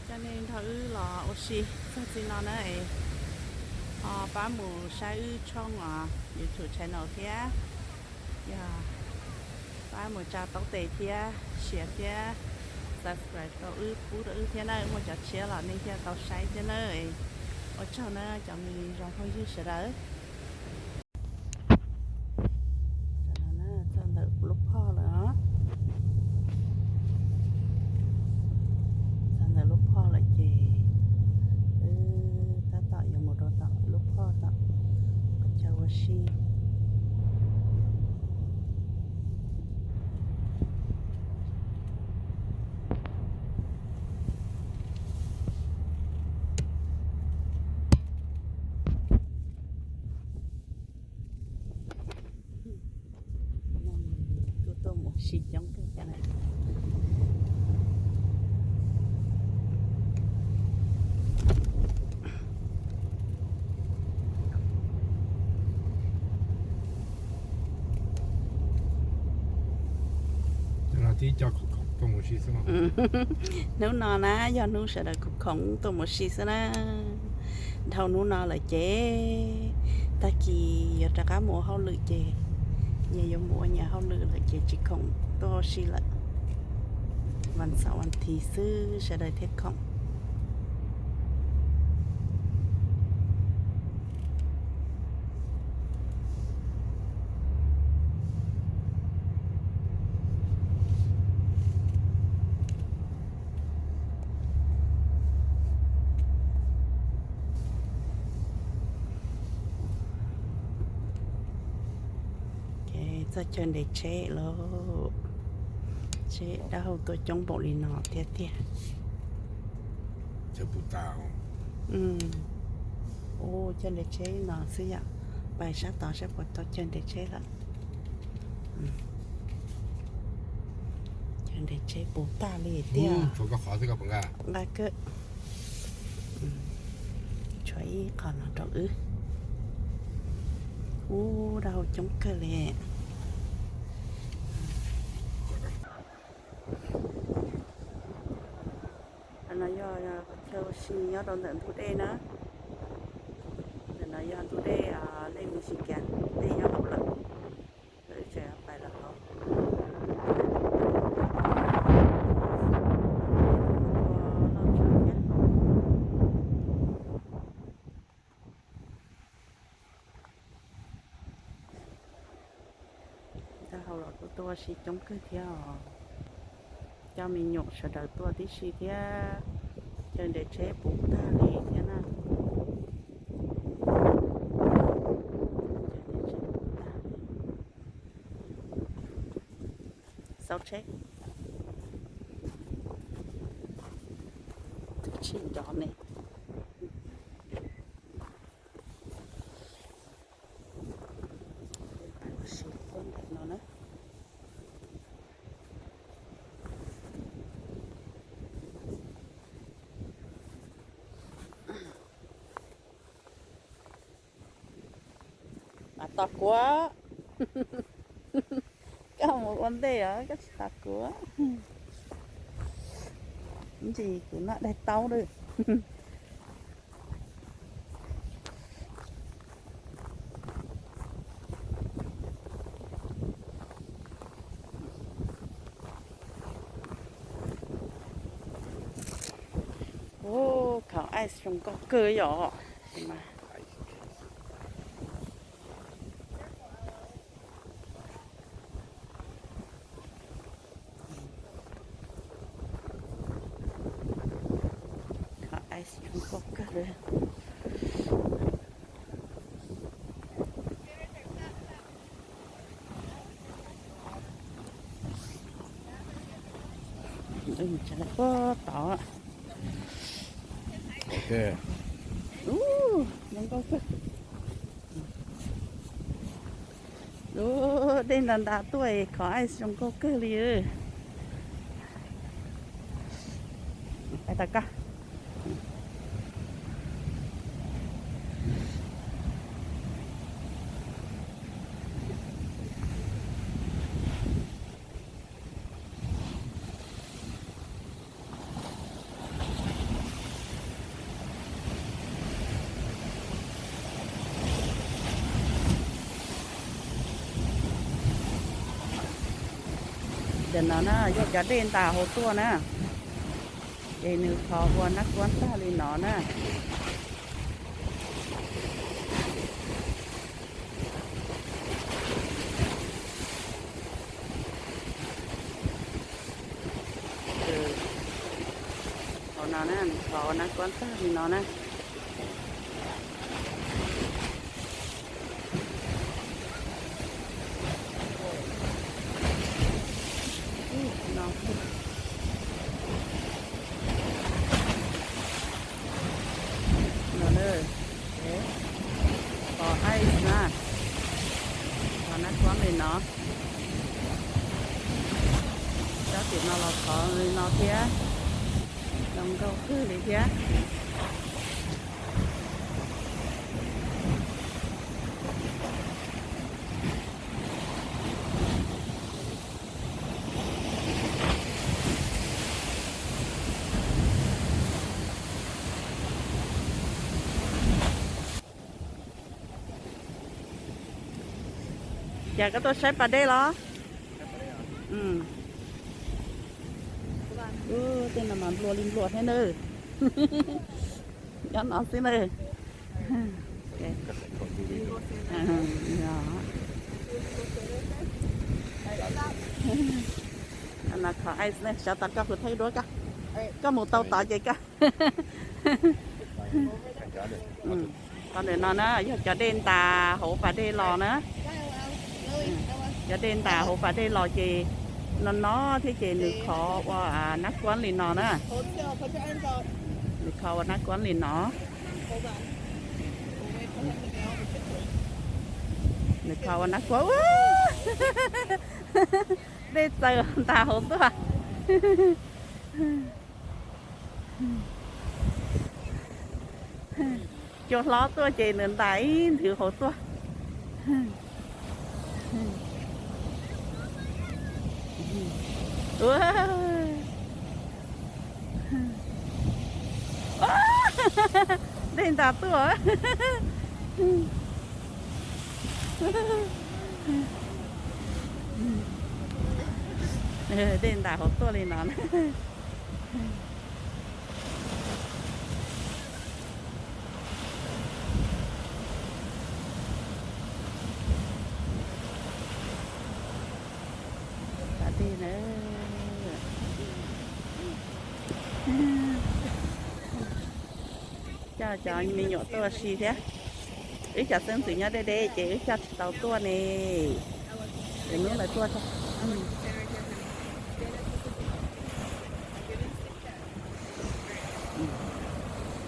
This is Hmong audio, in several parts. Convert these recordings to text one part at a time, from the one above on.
Coj nej nrog wb los ua si txog txij no na es ho pab mus saib wb tshooj YouTube channel thiab, yog pab mus tsa taub tes thiab share thiab subscribe rau wb pub rau wb thiab na, muaj cov tshiab los nej thiaj tau saib thiab na. Ua tsaug na cov me zoo phooj ywg sawv daws. Txog ntawm lub phoj lawm os. Txog ntawm lub phoj lawm ces wb tab tom yuav mus rau tom lub phoj tom qhov chaw ua si. Kuj tuaj mus ua si coob kawg thiab na. Hnub no na yog hnub sawv daws khoom khoom tuaj mus ua si xwb na. Dhau hnub no lawm ces tag kis yuav rov qab mus ua hauj lwm ces nyias yuav mus ua nyias hauj lwm lawm ces tsis khoom tuaj ua si lawm. Vas xaum vas thiv xwb sawv daws thiaj khoom. Txog chaw nres tsheb lauj, tsheb dab hau tuaj coob npaum li no thiab tiag. Ua chaw nres tsheb no xwb yom, pais sab tod saib puas tau chaw nres tsheb lawm. Chaw nres tsheb puv tag li tiag. Nqa kawg. Tshuav ib qho no rau wb. Ub, dab hau coob kawg li. Ntawm no yog qhov chaw ua si nyob rau ntawm ntug dej na. Ntawm no yog ntug dej Lej Mis Xis Kas, dej nyob hauv lawm. Lawv tseem pais lawm hauv. Ua loj tsawv thiab. Dab hau los kuj tuaj ua si coob kawg thiab os. Coj me nyuam sawv daws tuaj tib si thiab. Chaw nres tsheb puv tag li thiab na. Xauv tsheb. Tus tsis nrov ne. Ua si tuaj ntawm no na. Mas tos kuv, koj mus ua ntej os, koj tsis tos kuv. Ntsis kuv noj daig taub lawm. Ub, khav ice zoo nkauj kawg yom. Khav ice zoo nkauj kawg li. Tseem puag tod. Ub, zoo nkauj kawg. Ub, dej ntas ntas tuaj, khav ice zoo nkauj kawg li. Pais tau koj. Tiam no na yog cov dej ntas hauv tuaj na, ces nws qhov ua nab kuab tag li no na. Hauv no na, nws qhov ua nab kuab tag li no na. No, no, qhov ice na, qhov nab kuab li no. Cov tim no los qhov li no thiab, zoo nkauj kawg li thiab. Cas koj tuaj saib pas dej los? Tej no mas nplua li nplua thiab nawb. Nyob no xwb nawb. No qhov ice ne, sawv tau koj hu thaij duab koj. Koj mus tau tod ces koj. Qhov ntawm no na yog cov dej ntas hauv pas dej los na. Cov dej ntas hauv pas dej los ces no no thiab ces nws qhov ua nab kuab li no na. Nws qhov ua nab kuab li no. Nws qhov ua nab kuab. Dej txaws ntas hauv tuaj. Cua hlob tuaj ces nws ntas ib nthwv hauv tuaj. Dej ntas tuaj. Dej ntas hauv tuaj li no. Pas dej na. Coj cov me nyuam tuaj ua si thiab. Wb cov xeeb ntxwv nyob deb deb ces wb coj tsis tau tuaj ne. Lwm hnub lawv tuaj.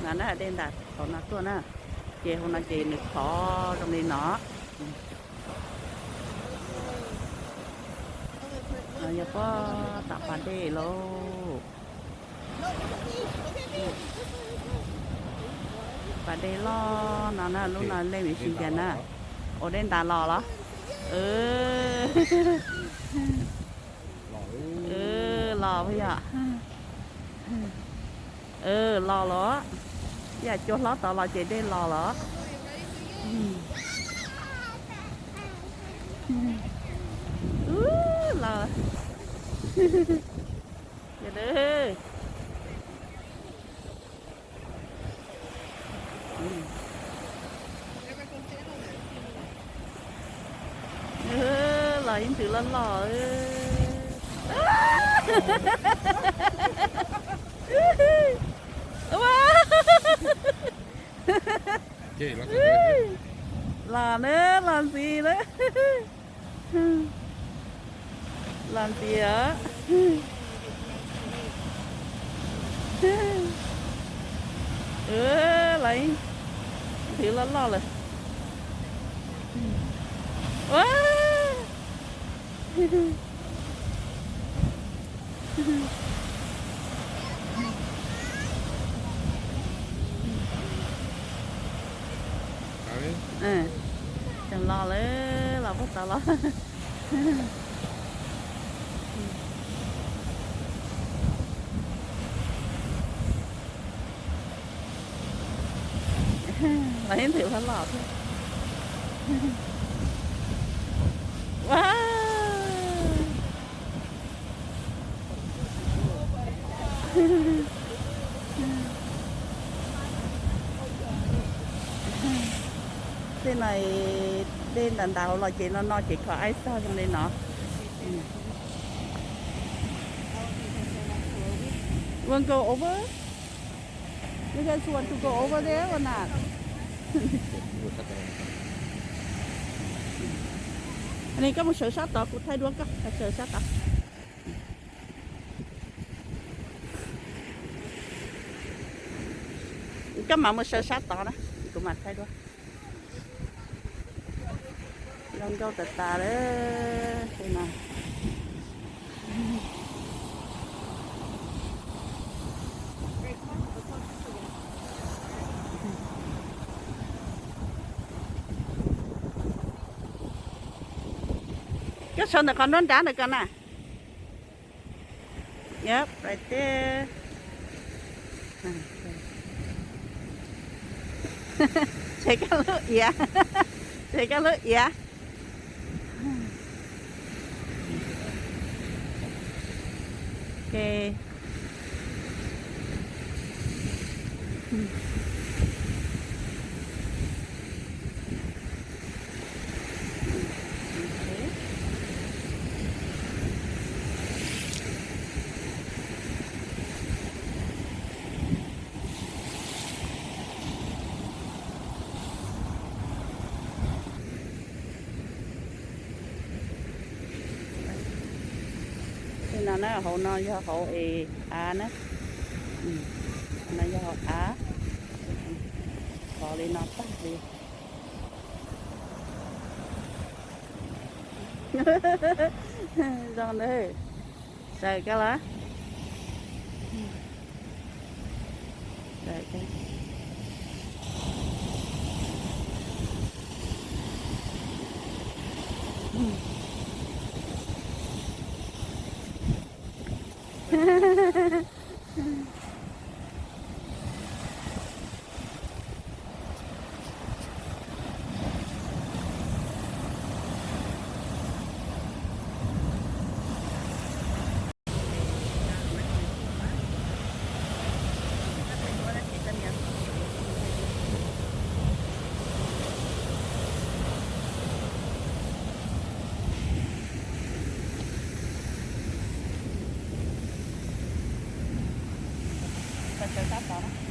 No na, dej ntas hauv no tuaj na, ces hauv no ces nws khov zoo li no. Yog pob tom pas dej lauj. Pas dej loj no na, lub no lej vim si cas na. Ua dej ntas los los? Los yom. Los los. Yam cua hlob tod los ces dej los los. Los. Los ib nthwv loj loj. Los na, los ntxiv na. Los ntxiv os. Los ib nthwv loj loj lawm. Tseem los lawm, los puag tod los. Los ib nthwv loj loj thiab. Ua, No dej ntawd ntawd hauv los ces no no ces kho ice tag zoo li no. Want go over? You guys want to go over there or not? Ni koj mus sawv sab tod, kuv thaij duab koj, sawv sab tod. Koj mam mus sawv sab tod na, kuv mam thaij duab. Zoo nkauj tas tas lawm no. Koj sawv ntawm qhov nruab nrab ntawd ko na. Yep, right there. Tshem koj lub iav, tshem koj lub iav. Ok. Tej no na, hauv no yog hauv es av na. No yog hauv av, qhov li no tag li. Zoo ntag. Sawv koj los.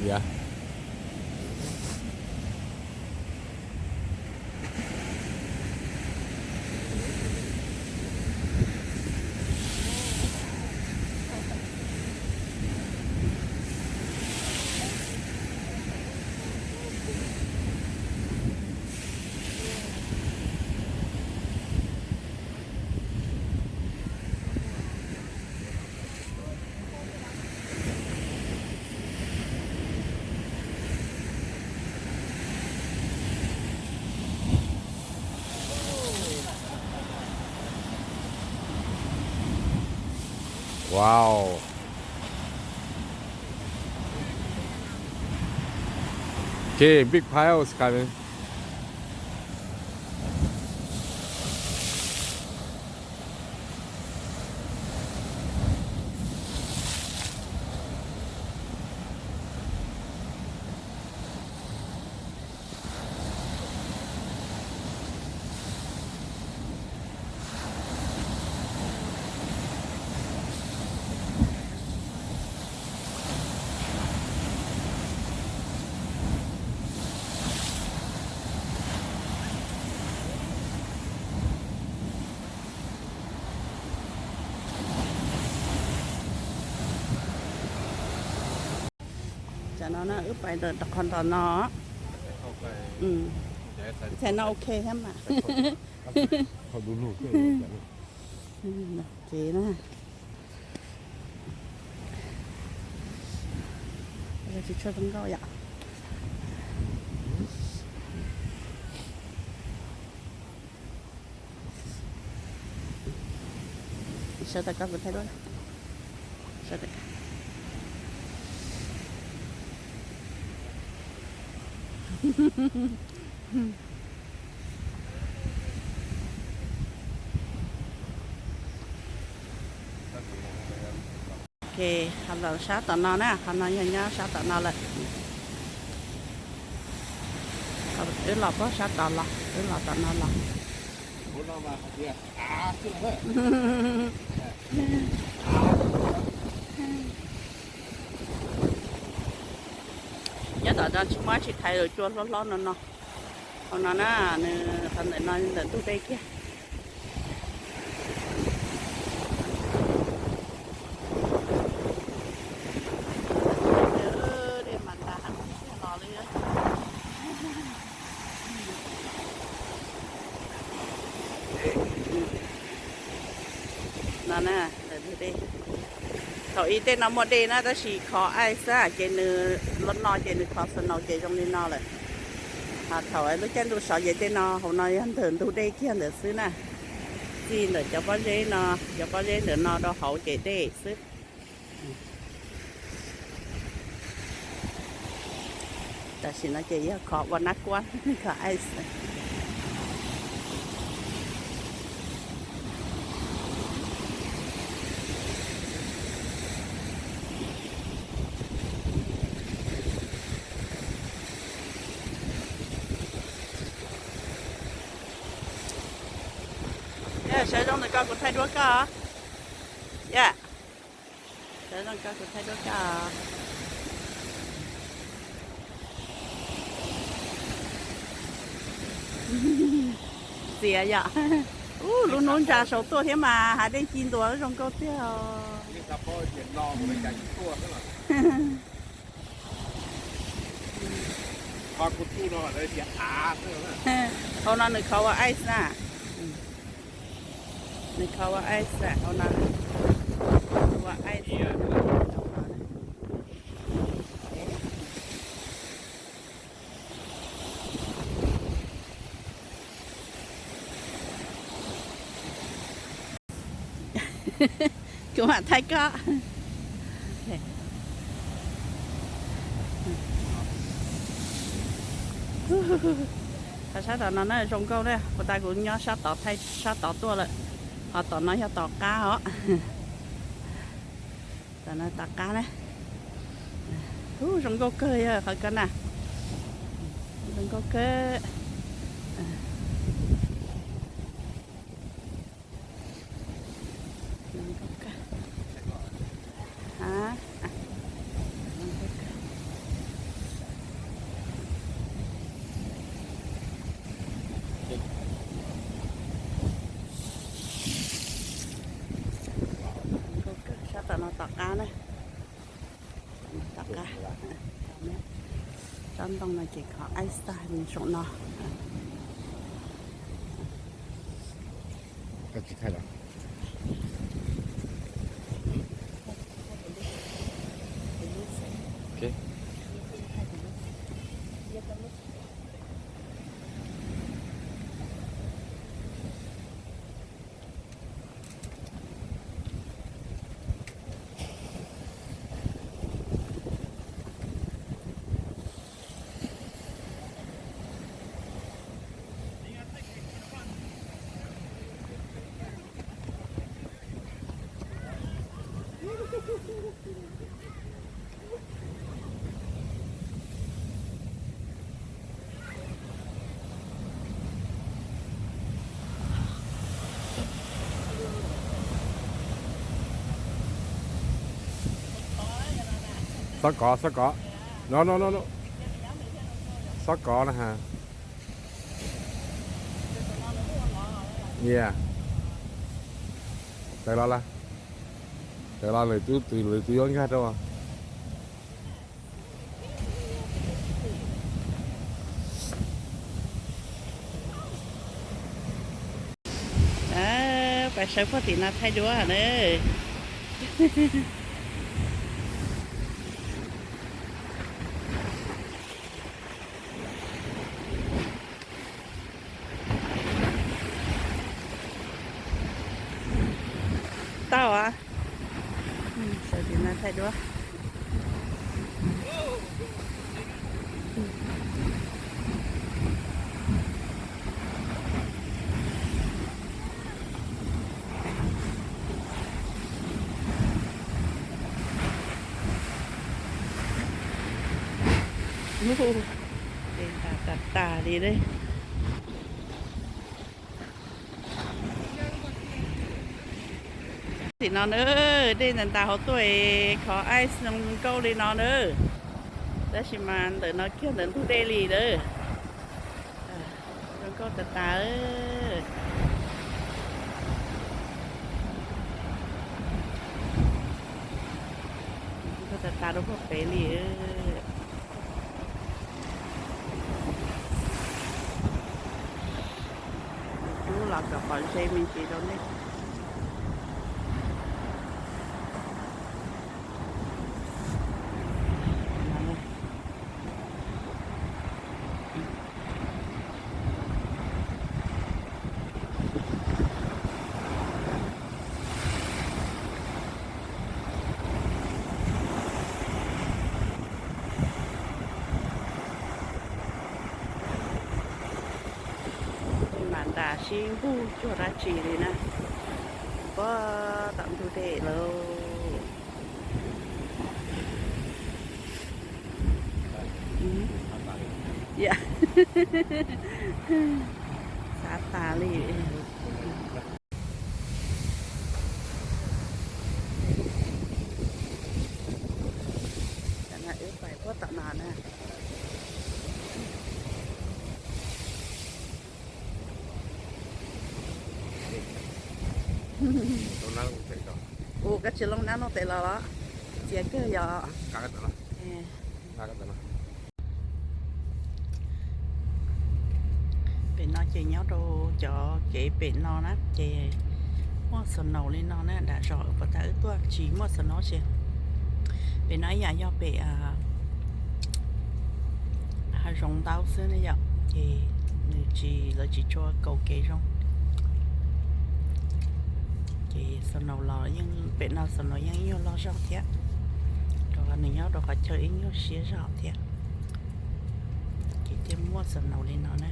Yog. Wow. Okay, big piles coming. Tsam no na wb pais ntawm qhov nrov no. Thaum no ok thiab mas. Kev na. Tsis tshua zoo nkauj yom. Sawv tas koj kuv thaij duab. Sawv tas. Ok, ho los sab tom no na, qhov no yog nyob sab tom no lawm. Wb los puag sab tod los, wb los tom no los. Nyob tom no tsis muaj tsis thaiv lawm, cua hlob hlob no no. Hauv no na, nws qhov ntawm no ntawm ntug dej kiag. Dej mas tas heev los li. No na, ntawm ntug dej. Thaum ub tej no muaj dej na tab sis khov ice xwb ces nws, los no ces nws khov snow ces zoo li no lawm. Ho thaum lub caij ntuj sov ces tej no hauv no yog ntawm ntug dej kiag ntawd xwb na. Txij ntawm cov pob zeb no, cov pob zeb ntawm no rau hauv ces dej xwb. Tam sim no ces yog khov ua nab kuab, khov ice. Sawv zoo ntawm ko kuv thaij duab koj. Sawv zoo ko kuv thaij duab koj. Txias yom. Ub, lub hnub ntsa saum tuaj thiab mas hav dej ci ntuas zoo nkauj tiag. Hauv no nws khov ua ice na. Nws khov ua ice, hauv no ua ice. Kuv mam thaij koj. Qhov sab tom no na zoo nkauj na, puas tas kuv nyob sab tod thaij sab tod tuaj lawm. Ho tom no yog tom qab os. Tom no tom qab na. Ub, zoo nkauj kawg yog qhov ko na. Zoo nkauj kawg. Sab tom no tom qab na. Tom qab. Tsob ntoo no ces khov ice tag li saum no. Xob kov, xob kov. No, no, no, no. Xob kov na ha. Yeah. Tawm los lawm. Tawm los lawm, tus, lawv tus yuav nkag rau. Pais sawv puag tim no thaij duab na. Tau, sawv tim no thaij duab. Dej ntas tas tas li ne. Tim no na, dej ntas ntas hauv tuaj, khov ice zoo nkauj li no na. Tab sis mas ntawm no kiag ntawm ntug dej li na. Zoo nkauj tas tas. Zoo nkauj tas tas rau puag pem li. Rub los kom pom ze me ntsis rau nej. Mas ntas sib npug cuag dab tsi li na. Puag tom ntug dej lawm. Xav tas li. Tam no wb pais puag tom no na. Ua koj tsis loo nab looj tes los los? Txias kawg yom. Pem no ces nyob rau cov kev pem no na ces muaj snow li no na, nram zos puas tas wb tuaj tsis muaj snow tsi. Pem no ib yam yog pem hav zoov ntau xwb ne yom, ces nws tsis, lawv tsis tshua kaum kev zoo. Ces snow los yeej, pem no snow yeej ib nyuag loj zog thiab, rau qhov nws nyob rau qhov chaw ib nyuag siab zog thiab. Ces thiaj muaj snow li no na.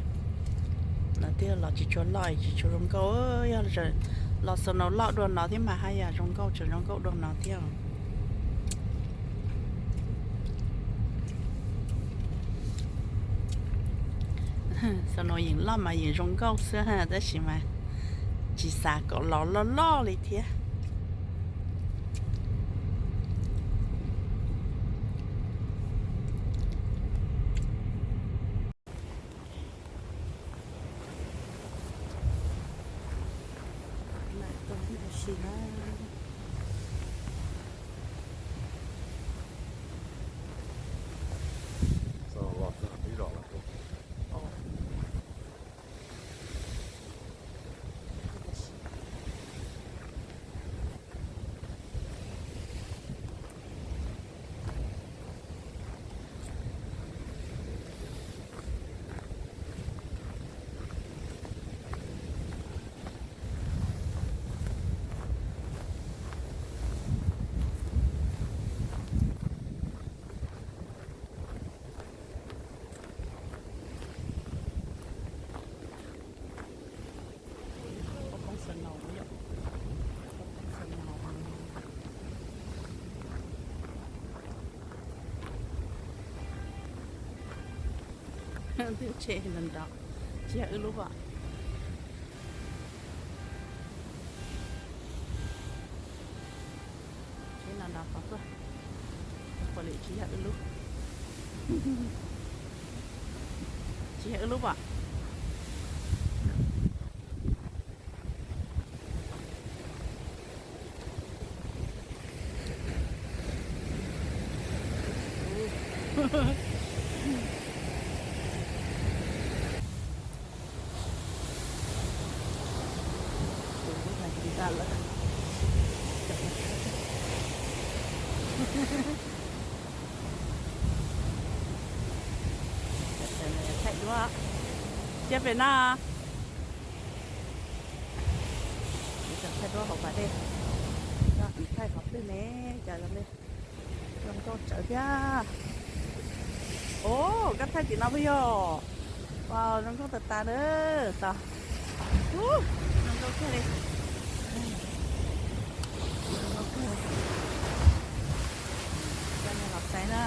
No thiaj los tsis tshua loj tsis tshua zoo nkauj. Yog los snow loj dua no thiab mas haj yam zoo nkauj, tseem zoo nkauj dua no thiab. Snow yeej loj mas yeej zoo nkauj xwb tab sis mas tsis xav kom los loj loj li thiab. Twb tsheb nrov nrov, tsis yog wb lub os. Tsheb no nrov tod tuaj, puas li tsis yog wb lub, tsis yog wb lub os. Thaij duab, cia pem no. Thaij duab hauv pas dej, thaij qhov twg ne, cas zoo li zoo nkauj tsawv thiab. Os, koj thaij tim no puas yog? Wow, zoo nkauj tas tas na. Tos, zoo nkauj kawg li. Zoo nkauj kawg. Coj nej los saib na.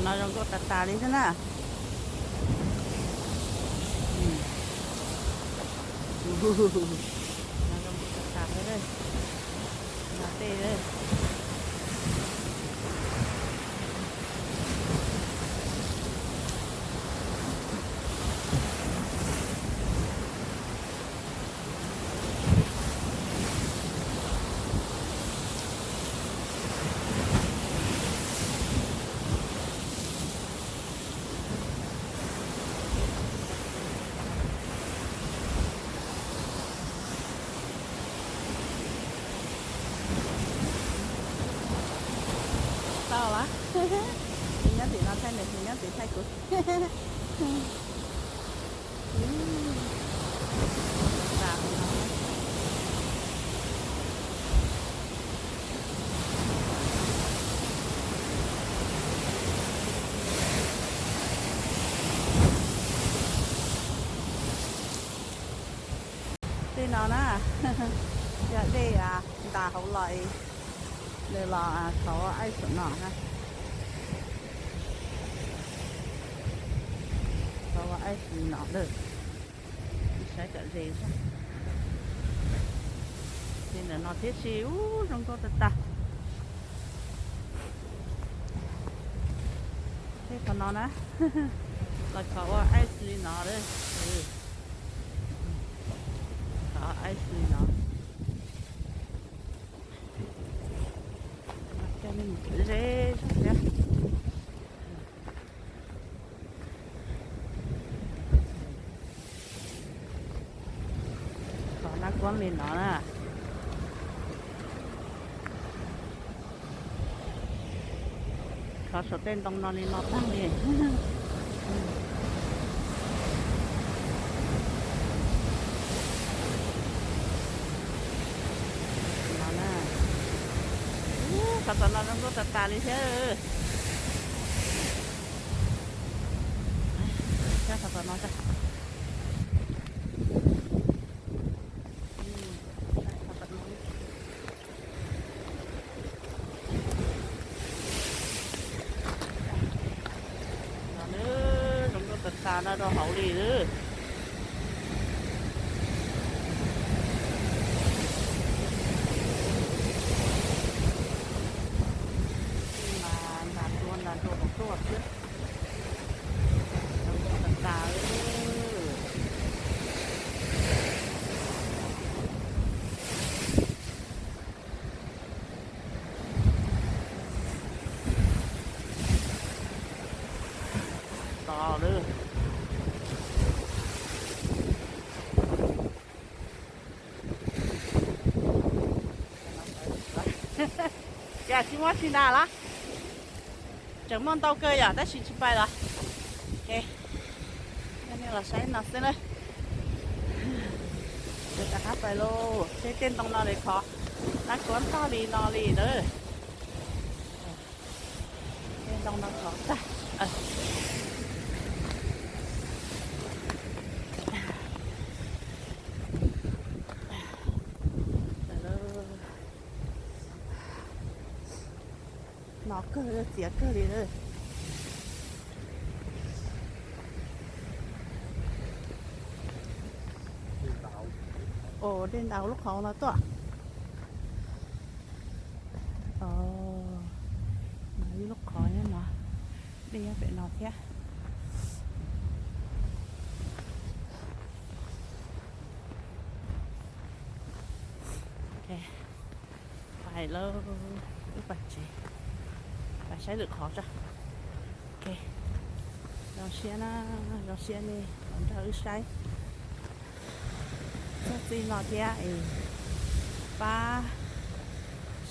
Zoo nkauj tas tas li xwb na. Zoo nkauj tas tas li. Tej Tau lawm. Nyob tim no thaij nws, nws nyob tim thaij kuv. Tej no na, yog dej ntas hauv los, nws los thov aib saum no na. Thov aib saum no lawm. Saib cov ze, ze ntawm no thiab si, ub, zoo nkauj tas tas. Tej qhov no na, los thov ua ice li no lawm. Thov ice li no. Coj nej mus ze zog thiab. Qhov nab kuab li no na. Qhov saum tej ntoo no li no tag li. Qhov tom no zoo nkauj tas tas li thiab. Qhov tom no. Zoo nkauj tas tas no rau hauv li. Mas ntas dua ntas dua hauv tuaj xwb. Zoo nkauj tas tas. To lawm. Cas tsis muaj tsis ntas los? Tseem muaj ntau kawg yom, tab sis tsis pais los. Coj nej los saib no xwb na. Rov qab pais lauj, seb tej ntoo no li qhov nab kuab ntog li no li na. Tej ntoo no khov tag. No kawg, txias kawg li lawm. Os, dej ntas lub qhov no tuaj. Os, ib lub qhov nyob no, dej nyob pem no thiab. Pais lauj, wb pais tsev, pais saib lwm qhov tso. Ok, zoo siab na, zoo siab nej los nrog wb saib txog txij no thiab es pab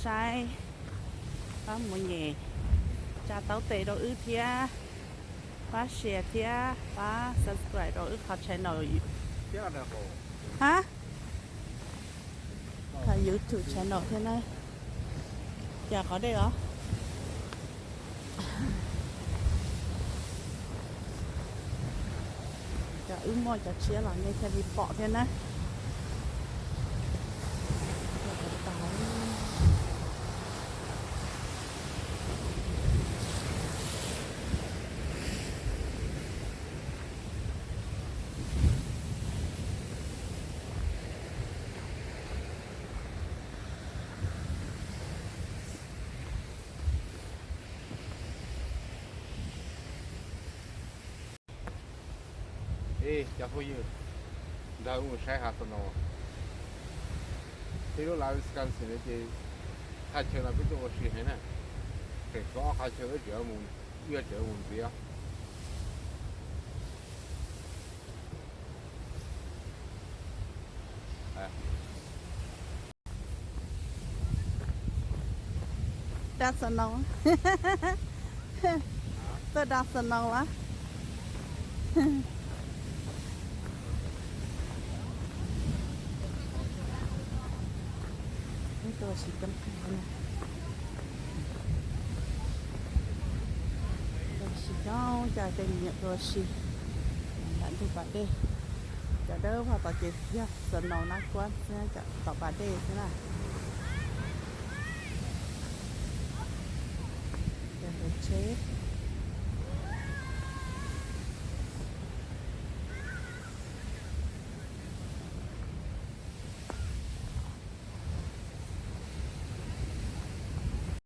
saib, pab mus nyem, tsa taub tes rau wb thiab, pab share thiab pab subscribe rau wb qhov channel. Hab, qhov YouTube channel thiab na. Cas qhov dej os. Cov wb muaj cov tshiab los nej thiaj li pom thiab na. Cov tas tas. Cov phooj ywg, nrog wb mus saib hav snow. Peb lub lawv Wisconsin no ces thaj chaw no peb tuaj ua si heev na. Tseem tshuav ob qhov chaw wb tseem, wb tseem mus ntxiv. Da snow, tuaj da snow a. Tuaj ua si coob kawg na. Tuaj ua si coob, coj tej me nyuam tuaj ua si nram ntug pas dej. Cov dawb vog tod ces yog snow nab kuab xwb, tom pas dej xwb na. Cov tsheb